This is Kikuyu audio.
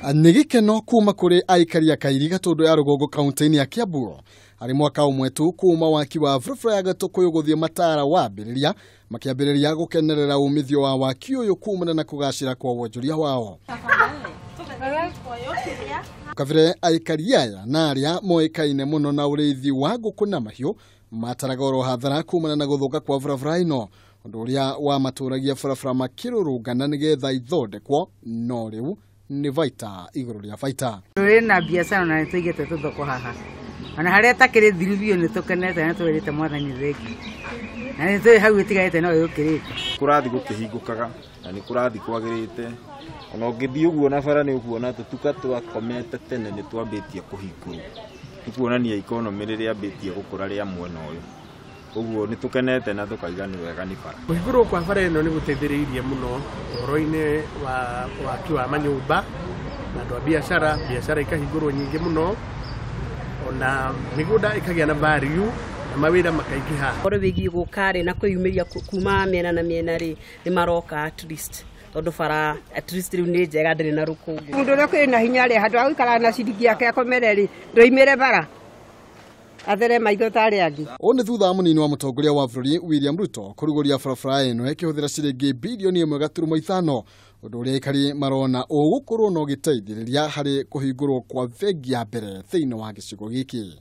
Nĩ gĩkeno kuma kũrĩ aikari a Kairi Gatũndũ ya rũgongo kaunti-inĩ ya Kiambu. Harĩ mwaka ũmwe tu kuma waki wa barabara ya Gatũkũyũ gũthiĩ Matara wambĩrĩria, makĩambĩrĩria gũkenerera umithio wa waki ũyũ kumana na kũgacĩra kwa wonjoria wao. Kabere aikari aya na arĩa moĩkaine mũno na ũrĩithi wa ngũkũ na mahiũ mataraga oro hathara kumana na gũthũka kwa barabara ĩno, ũndũ ũrĩa wamatũragia barabara makĩrũrũngana nĩgetha ithondekwo, no rĩu nĩ baita igũrũ rĩa baita. Tũrĩ na biacara na nĩtũigĩte tũthoko haha, ona harĩa takĩrĩ thiru biũ nĩtũkenete na twĩrĩte Mwathani thengiũ, na nĩtũĩ hau ĩtigarĩte no ĩũkĩrĩte. Kũrathiĩ gũkĩhingũkaga na nĩ kũrathiĩ kwagĩrĩte, ona ũngĩthiĩ ũguo na bara nĩ ũkuona tũtuka twakomete tene nĩ twambĩtie kũhingũrwo, nĩ kuonania economy rĩrĩa yambĩtie gũkũra rĩa mwena ũyũ. Ũguo nĩ tũkenete na tũkaiga nĩ wega nĩ bara. Kũhingũrwo kwa bara ĩno nĩ gũteithĩrĩirie mũno ũhoro-inĩ wa waki wa manyũmba na andũ a biacara, biacara ikahingũrwo nyingĩ mũno, ona mĩgũnda ĩkagĩa na value na mawĩra makaingĩha. Ũhoro wĩgiĩ gũka rĩ na kwĩyumĩria kuma mĩena na mĩena rĩ, nĩ maroka at least, tondũ bara at least rĩu nĩ njega, ndĩrĩ na rũkũngũ. Mũndũ ũrĩa ũkĩrĩ na hinya rĩ, handũ ha gũikara na ciringi yake akomere rĩ, ndoimĩre bara athere maitho ta arĩa angĩ. Ũũ nĩ thutha wa mũnini wa mũtongoria wa bũrũri William Ruto kũrugũria barabara ĩno ĩkĩhũthĩra ciringi bilioni 1.5, ũndũ ũrĩa aikari marona ũgũkorwo na ũgĩteithĩrĩria harĩ kũhingũrwo kwa bengi ya mbere thĩinĩ wa gĩcigo gĩkĩ.